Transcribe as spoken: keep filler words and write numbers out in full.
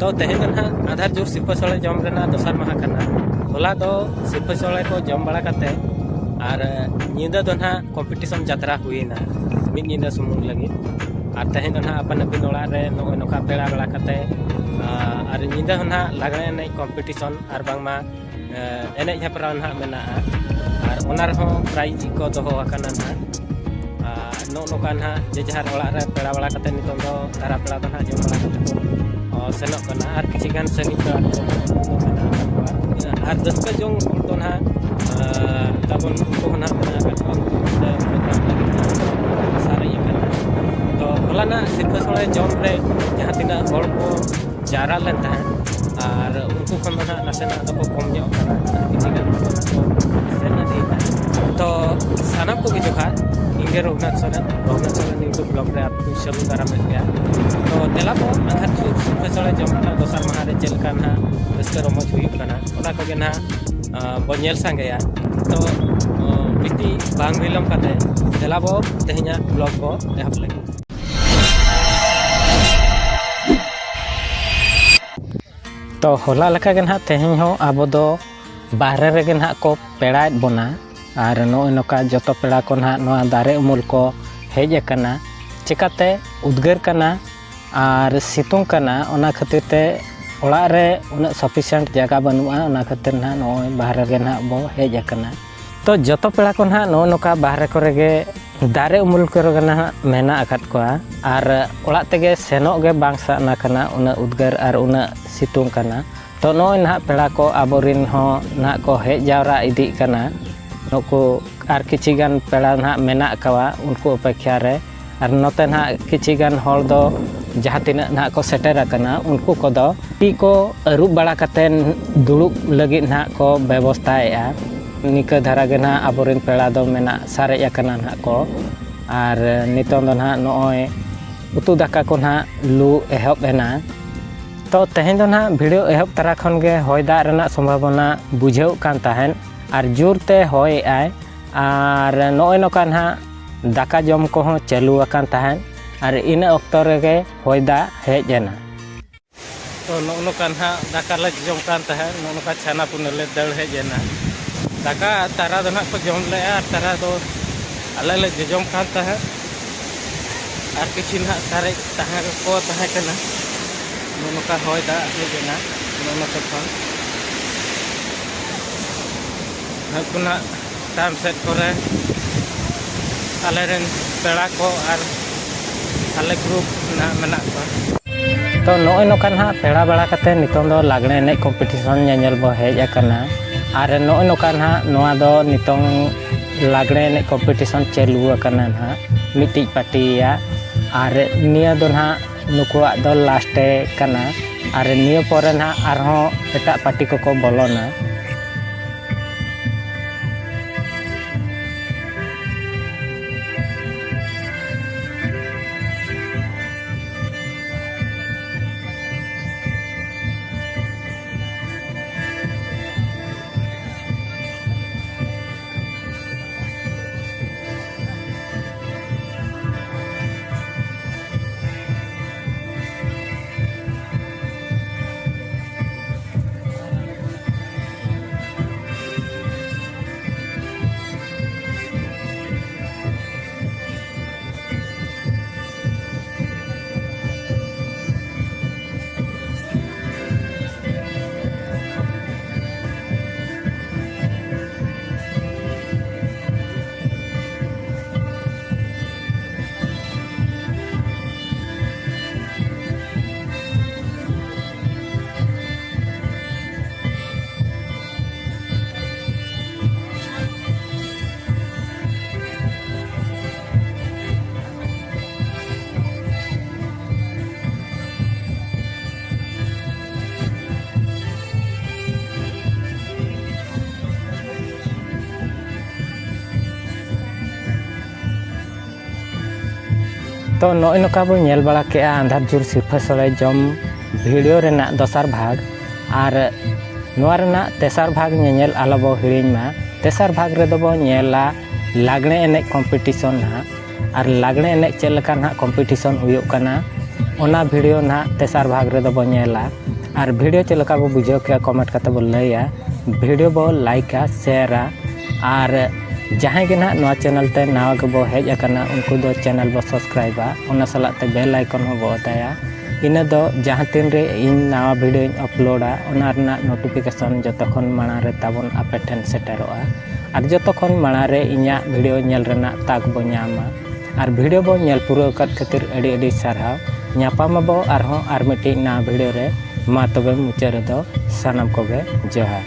ᱛᱚ ᱛᱮᱦᱮᱧ ᱫᱚ ᱱᱟᱦᱟᱜ ᱟᱫᱷᱟ ᱡᱳᱨ ᱥᱤᱨᱯᱟᱹ ᱥᱚᱲᱮ ᱡᱚᱢ ᱨᱮᱱᱟᱜ ᱫᱚᱥᱟᱨ ᱢᱟᱦᱟ ᱠᱟᱱᱟ᱾ ᱦᱚᱞᱟ ᱫᱚ ᱥᱤᱨᱯᱟᱹ ᱥᱚᱲᱮ ᱠᱚ ᱡᱚᱢ ᱵᱟᱲᱟ ᱠᱟᱛᱮ ᱟᱨ ᱧᱤᱫᱟᱹ ᱫᱚ ᱱᱟᱦᱟᱜ ᱠᱚᱢᱯᱤᱴᱤᱥᱚᱱ ᱡᱟᱛᱨᱟ ᱦᱩᱭᱮᱱᱟ, ᱢᱤᱫ ᱧᱤᱫᱟᱹ ᱥᱩᱢᱩᱝ ᱞᱟᱹᱜᱤᱫ᱾ ᱟᱨ ᱛᱮᱦᱮᱧ ᱫᱚ ᱱᱟᱦᱟᱜ ᱟᱯᱟᱱ ᱟᱹᱯᱤᱱ ᱚᱲᱟᱜ ᱨᱮ ᱱᱚᱜᱼᱚᱭ ᱱᱚᱝᱠᱟ ᱯᱮᱲᱟ ᱵᱟᱲᱟ ᱠᱟᱛᱮ, ᱟᱨ ᱧᱤᱫᱟᱹ ᱦᱚᱸ ᱱᱟᱦᱟᱜ ᱞᱟᱜᱽᱬᱮ ᱮᱱᱮᱡ ᱠᱚᱢᱯᱤᱴᱤᱥᱚᱱ ᱟᱨ ᱵᱟᱝᱢᱟ ᱮᱱᱮᱡ ᱦᱮᱯᱨᱟᱣ ᱱᱟᱦᱟᱜ ᱢᱮᱱᱟᱜᱼᱟ᱾ ᱟᱨ ᱚᱱᱟ ᱨᱮᱦᱚᱸ ᱯᱨᱟᱭᱤᱡᱽ ᱠᱚ ᱫᱚᱦᱚ ᱟᱠᱟᱱᱟ ᱱᱟᱦᱟᱜ᱾ ᱟᱨ ᱱᱚᱜᱼᱚ ᱱᱚᱝᱠᱟ ᱱᱟᱦᱟᱜ ᱡᱮ ᱡᱟᱦᱟᱨ ᱚᱲᱟᱜ ᱨᱮ ᱯᱮᱲᱟ ᱵᱟᱲᱟ ᱠᱟᱛᱮ ᱱᱤᱛᱚᱝ ᱫᱚ ᱫᱟᱨᱟ ᱯᱮᱲᱟ ᱫᱚ ᱱᱟᱦᱟᱜ ᱡᱚᱢ ᱵᱟᱲᱟ ᱠᱟᱛᱮ ᱠᱚ ᱥᱮᱱᱚᱜ ᱠᱟᱱᱟ᱾ ᱟᱨ ᱠᱤᱪᱷᱤ ᱜᱟᱱ ᱥᱟᱺᱜᱤᱧ ᱯᱮᱲᱟ ᱠᱚ ᱢᱮᱱᱟᱜ ᱟᱠᱟᱫ ᱠᱚᱣᱟ᱾ ᱟᱨ ᱨᱟᱹᱥᱠᱟᱹ ᱡᱚᱝ ᱦᱚᱲ ᱫᱚ ᱱᱟᱦᱟᱜ ᱛᱟᱵᱚᱱ ᱩᱱᱠᱩ ᱦᱚᱸ ᱱᱟᱦᱟᱜ ᱢᱮᱱᱟᱜ ᱟᱠᱟᱫ ᱠᱚᱣᱟ᱾ ᱩᱱᱠᱩ ᱫᱚ ᱯᱨᱳᱜᱨᱟᱢ ᱞᱟᱹᱜᱤᱫ ᱥᱟᱨᱮᱡ ᱟᱠᱟᱱᱟ᱾ ᱛᱚ ᱦᱚᱞᱟᱱᱟᱜ ᱥᱤᱨᱯᱟᱹ ᱥᱚᱲᱮ ᱡᱚᱢ ᱨᱮ ᱡᱟᱦᱟᱸ ᱛᱤᱱᱟᱹᱜ ᱦᱚᱲ ᱠᱚ ᱡᱟᱣᱨᱟ ᱞᱮᱱ ᱛᱟᱦᱮᱸᱫ, ᱟᱨ ᱩᱱᱠᱩ ᱠᱷᱚᱱ ᱫᱚ ᱱᱟᱦᱟᱜ ᱱᱟᱥᱮᱱᱟᱜ ᱫᱚᱠᱚ ᱠᱚᱢ ᱧᱚᱜ ᱠᱟᱱᱟ᱾ ᱠᱤᱪᱷᱤ ᱜᱟᱱ ᱦᱚᱲ ᱫᱚ ᱱᱟᱦᱟᱜ ᱠᱚ ᱥᱮᱱ ᱤᱫᱤᱭᱮᱱᱟ᱾ ᱛᱚ ᱥᱟᱱᱟᱢ ᱠᱚᱜᱮ ᱡᱚᱦᱟᱨ, ᱤᱧ ᱜᱮ ᱨᱚᱜᱷᱩᱱᱟᱛᱷ ᱥᱚᱨᱮᱱ, ᱨᱚᱜᱷᱩᱱᱟᱛᱷ ᱥᱚᱨᱮᱱ YouTube vlog ᱨᱮ ᱟᱯᱮ ᱠᱚᱧ ᱥᱟᱹᱜᱩᱱ ᱫᱟᱨᱟᱢᱮᱫ ᱯᱮᱭᱟ᱾ ᱛᱚ ᱫᱮᱞᱟ ᱵᱚ ᱟᱸᱜᱷᱟᱛ ᱥᱩᱨ ᱥᱤᱨᱯᱟᱹ ᱥᱚᱲᱮ ᱡᱚᱢ ᱨᱮᱱᱟᱜ ᱫᱚᱥᱟᱨ ᱢᱟᱦᱟ ᱨᱮ ᱪᱮᱫ ᱞᱮᱠᱟ ᱱᱟᱦᱟᱜ ᱨᱟᱹᱥᱠᱟᱹ ᱨᱚᱢᱚᱡᱽ ᱦᱩᱭᱩᱜ ᱠᱟᱱᱟ, ᱚᱱᱟ ᱠᱚᱜᱮ ᱱᱟᱦᱟᱜ ᱵᱚ ᱧᱮᱞ ᱥᱟᱸᱜᱮᱭᱟ᱾ ᱛᱚ ᱵᱤᱥᱤ ᱵᱟᱝ ᱵᱤᱞᱚᱢ ᱠᱟᱛᱮ ᱫᱮᱞᱟ ᱵᱚ ᱛᱮᱦᱮᱧᱟᱜ vlog ᱵᱚ ᱮᱦᱚᱵ ᱞᱮᱜᱮ᱾ ᱛᱚ ᱦᱚᱞᱟ ᱞᱮᱠᱟ ᱜᱮ ᱱᱟᱦᱟᱜ ᱛᱮᱦᱮᱧ ᱦᱚᱸ ᱟᱵᱚ ᱫᱚ ᱵᱟᱦᱨᱮ ᱨᱮᱜᱮ ᱱᱟᱦᱟᱜ ᱠᱚ ᱯᱮᱲᱟᱭᱮᱫ ᱵᱚᱱᱟ᱾ ᱟᱨ ᱱᱚᱜᱼᱚᱭ ᱱᱚᱝᱠᱟ ᱡᱚᱛᱚ ᱯᱮᱲᱟ ᱠᱚ ᱱᱟᱦᱟᱜ ᱱᱚᱣᱟ ᱫᱟᱨᱮ ᱩᱢᱩᱞ ᱠᱚ ᱦᱮᱡ ᱟᱠᱟᱱᱟ᱾ ᱪᱮᱠᱟᱛᱮ ᱩᱫᱽᱜᱟᱹᱨ ᱠᱟᱱᱟ ᱟᱨ ᱥᱤᱛᱩᱝ ᱠᱟᱱᱟ, ᱚᱱᱟ ᱠᱷᱟᱹᱛᱤᱨ ᱛᱮ ᱚᱲᱟᱜ ᱨᱮ ᱩᱱᱟᱹᱜ sufficient ᱡᱟᱭᱜᱟ ᱵᱟᱹᱱᱩᱜᱼᱟ᱾ ᱚᱱᱟ ᱠᱷᱟᱹᱛᱤᱨ ᱱᱟᱦᱟᱜ ᱱᱚᱜᱼᱚᱭ ᱵᱟᱦᱨᱮ ᱨᱮᱜᱮ ᱱᱟᱦᱟᱜ ᱵᱚ ᱦᱮᱡ ᱟᱠᱟᱱᱟ᱾ ᱛᱚ ᱡᱚᱛᱚ ᱯᱮᱲᱟ ᱠᱚ ᱱᱟᱦᱟᱜ ᱱᱚᱜᱼᱚ ᱱᱚᱝᱠᱟ ᱵᱟᱦᱨᱮ ᱠᱚᱨᱮ ᱜᱮ, ᱫᱟᱨᱮ ᱩᱢᱩᱞ ᱠᱚᱨᱮ ᱜᱮ ᱱᱟᱦᱟᱜ ᱢᱮᱱᱟᱜ ᱟᱠᱟᱫ ᱠᱚᱣᱟ᱾ ᱟᱨ ᱚᱲᱟᱜ ᱛᱮᱜᱮ ᱥᱮᱱᱚᱜ ᱜᱮ ᱵᱟᱝ ᱥᱟᱱᱟ ᱠᱟᱱᱟ, ᱩᱱᱟᱹᱜ ᱩᱫᱽᱜᱟᱹᱨ ᱟᱨ ᱩᱱᱟᱹᱜ ᱥᱤᱛᱩᱝ ᱠᱟᱱᱟ᱾ ᱛᱚ ᱱᱚᱜᱼᱚᱭ ᱱᱟᱦᱟᱜ ᱯᱮᱲᱟ ᱠᱚ ᱟᱵᱚᱨᱤᱱ ᱦᱚᱸ ᱱᱟᱦᱟᱜ ᱠᱚ ᱦᱮᱡ ᱡᱟᱣᱨᱟ ᱤᱫᱤᱜ ᱠᱟᱱᱟ᱾ ᱱᱩᱠᱩ ᱟᱨ ᱠᱤᱪᱷᱤ ᱜᱟᱱ ᱯᱮᱲᱟ ᱱᱟᱦᱟᱜ ᱢᱮᱱᱟᱜ ᱠᱚᱣᱟ ᱩᱱᱠᱩ ᱚᱯᱮᱠᱷᱟ ᱨᱮ᱾ ᱟᱨ ᱱᱚᱛᱮ ᱱᱟᱦᱟᱜ ᱠᱤᱪᱷᱤ ᱜᱟᱱ ᱦᱚᱲ ᱫᱚ ᱡᱟᱦᱟᱸ ᱛᱤᱱᱟᱹᱜ ᱱᱟᱦᱟᱜ ᱠᱚ ᱥᱮᱴᱮᱨ ᱟᱠᱟᱱᱟ, ᱩᱱᱠᱩ ᱠᱚᱫᱚ ᱛᱤ ᱠᱚ ᱟᱹᱨᱩᱵ ᱵᱟᱲᱟ ᱠᱟᱛᱮ ᱫᱩᱲᱩᱵ ᱞᱟᱹᱜᱤᱫ ᱱᱟᱦᱟᱜ ᱠᱚ ᱵᱮᱵᱚᱥᱛᱷᱟᱭᱮᱫᱼᱟ᱾ ᱱᱤᱠᱟᱹ ᱫᱷᱟᱨᱟ ᱜᱮ ᱱᱟᱦᱟᱜ ᱟᱵᱚᱨᱮᱱ ᱯᱮᱲᱟ ᱫᱚ ᱢᱮᱱᱟᱜ ᱥᱟᱨᱮᱡ ᱟᱠᱟᱱᱟ ᱱᱟᱦᱟᱜ ᱠᱚ᱾ ᱟᱨ ᱱᱤᱛᱚᱝ ᱫᱚ ᱱᱟᱦᱟᱜ ᱱᱚᱜᱼᱚᱭ ᱩᱛᱩ ᱫᱟᱠᱟ ᱠᱚ ᱱᱟᱦᱟᱜ ᱞᱩ ᱮᱦᱚᱵ ᱮᱱᱟ᱾ ᱛᱚ ᱛᱮᱦᱮᱧ ᱫᱚ ᱱᱟᱦᱟᱜ video ᱮᱦᱚᱵ ᱛᱚᱨᱟ ᱠᱷᱚᱱ ᱜᱮ ᱦᱚᱭ ᱫᱟᱜ ᱨᱮᱱᱟᱜ ᱥᱚᱢᱵᱷᱟᱵᱚᱱᱟ ᱵᱩᱡᱷᱟᱹᱣᱜ ᱠᱟᱱ ᱛᱟᱦᱮᱸᱫ ᱟᱨ ᱡᱳᱨ ᱛᱮ ᱦᱚᱭᱮᱜᱼᱟᱭ᱾ ᱟᱨ ᱱᱚᱜᱼᱚᱭ ᱱᱚᱝᱠᱟ ᱱᱟᱦᱟᱜ ᱫᱟᱠᱟ ᱡᱚᱢ ᱠᱚᱦᱚᱸ ᱪᱟᱹᱞᱩ ᱟᱠᱟᱱ ᱛᱟᱦᱮᱸᱫ ᱟᱨ ᱤᱱᱟᱹ ᱚᱠᱛᱚ ᱨᱮᱜᱮ ᱦᱚᱭ ᱫᱟᱜ ᱦᱮᱡ ᱮᱱᱟ᱾ ᱛᱚ, ᱱᱚᱜᱼᱚ ᱱᱚᱝᱠᱟ ᱱᱟᱦᱟᱜ ᱫᱟᱠᱟ ᱞᱮ ᱡᱚᱡᱚᱢ ᱠᱟᱱ ᱛᱟᱦᱮᱸᱫ, ᱱᱚᱜᱼᱚ ᱱᱚᱝᱠᱟ ᱪᱷᱟᱱᱟ ᱯᱩᱱᱟᱹ ᱞᱮ ᱫᱟᱹᱲ ᱦᱮᱡ ᱮᱱᱟ᱾ ᱫᱟᱠᱟ ᱛᱟᱨᱟ ᱫᱚ ᱱᱟᱦᱟᱜ ᱠᱚ ᱡᱚᱢ ᱞᱮᱫᱼᱟ, ᱟᱨ ᱛᱟᱨᱟ ᱫᱚ ᱟᱞᱮ ᱞᱮ ᱡᱚᱡᱚᱢ ᱠᱟᱱ ᱛᱟᱦᱮᱸᱫ᱾ ᱟᱨ ᱠᱤᱪᱷᱩ ᱱᱟᱦᱟᱜ ᱥᱟᱨᱮᱡ ᱛᱟᱦᱮᱸ ᱠᱚ ᱛᱟᱦᱮᱸ ᱠᱟᱱᱟ᱾ ᱱᱚᱜᱼᱚ ᱱᱚᱝᱠᱟ ᱦᱚᱭ ᱫᱟᱜ ᱦᱮᱡ ᱮᱱᱟ, ᱱᱚᱜᱼᱚ ᱱᱚᱛᱮ ᱠᱷᱚᱱ᱾ ᱱᱩᱠᱩ ᱱᱟᱦᱟᱜ ᱛᱟᱭᱚᱢ ᱥᱮᱫ ᱠᱚᱨᱮ ᱟᱞᱮᱨᱮᱱ ᱯᱮᱲᱟ ᱠᱚ ᱟᱨ ᱟᱞᱮ ᱜᱨᱩᱯ ᱱᱟᱦᱟᱜ ᱢᱮᱱᱟᱜ ᱠᱚᱣᱟ᱾ ᱛᱚ, ᱱᱚᱜᱼᱚᱭ ᱱᱚᱝᱠᱟ ᱱᱟᱦᱟᱜ ᱯᱮᱲᱟ ᱵᱟᱲᱟ ᱠᱟᱛᱮ ᱱᱤᱛᱚᱝ ᱫᱚ ᱞᱟᱜᱽᱬᱮ ᱮᱱᱮᱡ ᱠᱚᱢᱯᱤᱴᱤᱥᱚᱱ ᱧᱮᱧᱮᱞ ᱵᱚ ᱦᱮᱡ ᱟᱠᱟᱱᱟ᱾ ᱟᱨ ᱱᱚᱜᱼᱚᱭ ᱱᱚᱝᱠᱟ ᱱᱟᱦᱟᱜ ᱱᱚᱣᱟ ᱫᱚ ᱱᱤᱛᱚᱝ ᱞᱟᱜᱽᱬᱮ ᱮᱱᱮᱡ ᱠᱚᱢᱯᱤᱴᱤᱥᱚᱱ ᱪᱟᱹᱞᱩ ᱟᱠᱟᱱᱟ ᱱᱟᱦᱟᱜ ᱢᱤᱫᱴᱤᱡ ᱯᱟᱨᱴᱤᱭᱟᱜ᱾ ᱟᱨ ᱱᱤᱭᱟᱹ ᱫᱚ ᱱᱟᱦᱟᱜ ᱱᱩᱠᱩᱣᱟᱜ ᱫᱚ ᱞᱟᱥᱴᱮ ᱠᱟᱱᱟ᱾ ᱟᱨ ᱱᱤᱭᱟᱹ ᱯᱚᱨᱮ ᱱᱟᱦᱟᱜ ᱟᱨᱦᱚᱸ ᱮᱴᱟᱜ ᱯᱟᱨᱴᱤ ᱠᱚᱠᱚ ᱵᱚᱞᱚᱱᱟ᱾ ᱛᱚ, ᱱᱚᱜᱼᱚᱭ ᱱᱚᱝᱠᱟ ᱵᱚ ᱧᱮᱞ ᱵᱟᱲᱟ ᱠᱮᱜᱼᱟ ᱟᱸᱫᱷᱟᱨ ᱡᱩᱨ ᱥᱤᱨᱯᱷᱟᱹ ᱥᱚᱲᱮ ᱡᱚᱢ ᱵᱷᱤᱰᱤᱭᱳ ᱨᱮᱱᱟᱜ ᱫᱚᱥᱟᱨ ᱵᱷᱟᱜᱽ᱾ ᱟᱨ ᱱᱚᱣᱟ ᱨᱮᱱᱟᱜ ᱛᱮᱥᱟᱨ ᱵᱷᱟᱜᱽ ᱧᱮᱧᱮᱞ ᱟᱞᱚ ᱵᱚ ᱦᱤᱲᱤᱧ ᱢᱟ᱾ ᱛᱮᱥᱟᱨ ᱵᱷᱟᱜᱽ ᱨᱮᱫᱚ ᱵᱚ ᱧᱮᱞᱟ ᱞᱟᱜᱽᱬᱮ ᱮᱱᱮᱡ ᱠᱚᱢᱯᱤᱴᱤᱥᱚᱱ ᱱᱟᱦᱟᱜ᱾ ᱟᱨ ᱞᱟᱜᱽᱬᱮ ᱮᱱᱮᱡ ᱪᱮᱫ ᱞᱮᱠᱟ ᱱᱟᱦᱟᱜ ᱠᱚᱢᱯᱤᱴᱤᱥᱚᱱ ᱦᱩᱭᱩᱜ ᱠᱟᱱᱟ, ᱚᱱᱟ ᱵᱷᱤᱰᱤᱭᱳ ᱱᱟᱦᱟᱜ ᱛᱮᱥᱟᱨ ᱵᱷᱟᱜᱽ ᱨᱮᱫᱚ ᱵᱚ ᱧᱮᱞᱟ᱾ ᱟᱨ ᱵᱷᱤᱰᱤᱭᱳ ᱪᱮᱫ ᱞᱮᱠᱟ ᱵᱚ ᱵᱩᱡᱷᱟᱹᱣ ᱠᱮᱜᱼᱟ, ᱠᱚᱢᱮᱱᱴ ᱠᱟᱛᱮ ᱵᱚ ᱞᱟᱹᱭᱟ᱾ ᱵᱷᱤᱰᱤᱭᱳ ᱵᱚ ᱞᱟᱭᱤᱠᱟ, ᱥᱮᱭᱟᱨᱟ, ᱟᱨ ᱡᱟᱦᱟᱸᱭ ᱜᱮ ᱱᱟᱦᱟᱜ ᱱᱚᱣᱟ ᱪᱮᱱᱮᱞ ᱛᱮ ᱱᱟᱣᱟ ᱜᱮᱵᱚ ᱦᱮᱡ ᱟᱠᱟᱱᱟ, ᱩᱱᱠᱩ ᱫᱚ ᱪᱮᱱᱮᱞ ᱵᱚ ᱥᱟᱵᱥᱠᱨᱟᱭᱤᱵᱟ, ᱚᱱᱟ ᱥᱟᱞᱟᱜ ᱛᱮ ᱵᱮᱞ ᱟᱭᱠᱚᱱ ᱦᱚᱸ ᱵᱚ ᱚᱛᱟᱭᱟ᱾ ᱤᱱᱟᱹ ᱫᱚ ᱡᱟᱦᱟᱸ ᱛᱤᱱ ᱨᱮ ᱤᱧ ᱱᱟᱣᱟ ᱵᱷᱤᱰᱤᱭᱳᱧ ᱟᱯᱞᱳᱰᱟ, ᱚᱱᱟ ᱨᱮᱱᱟᱜ ᱱᱳᱴᱤᱯᱷᱤᱠᱮᱥᱚᱱ ᱡᱚᱛᱚ ᱠᱷᱚᱱ ᱢᱟᱲᱟᱝ ᱨᱮ ᱛᱟᱵᱚᱱ ᱟᱯᱮ ᱴᱷᱮᱱ ᱥᱮᱴᱮᱨᱚᱜᱼᱟ᱾ ᱟᱨ ᱡᱚᱛᱚ ᱠᱷᱚᱱ ᱢᱟᱲᱟᱝ ᱨᱮ ᱤᱧᱟᱹᱜ ᱵᱷᱤᱰᱤᱭᱳ ᱧᱮᱞ ᱨᱮᱱᱟᱜ ᱛᱟᱠ ᱵᱚ ᱧᱟᱢᱟ᱾ ᱟᱨ ᱵᱷᱤᱰᱤᱭᱳ ᱵᱚ ᱧᱮᱞ ᱯᱩᱨᱟᱹᱣ ᱟᱠᱟᱫ ᱠᱷᱟᱹᱛᱤᱨ ᱟᱹᱰᱤ ᱟᱹᱰᱤ ᱥᱟᱨᱦᱟᱣ᱾ ᱧᱟᱯᱟᱢ ᱟᱵᱚ ᱟᱨᱦᱚᱸ ᱟᱨ ᱢᱤᱫᱴᱤᱡ ᱱᱟᱣᱟ ᱵᱷᱤᱰᱤᱭᱳ ᱨᱮ᱾ ᱢᱟ ᱛᱚᱵᱮ ᱢᱩᱪᱟᱹᱫ ᱨᱮᱫᱚ ᱥᱟᱱᱟᱢ ᱠᱚᱜᱮ ᱡᱚᱦᱟᱨ᱾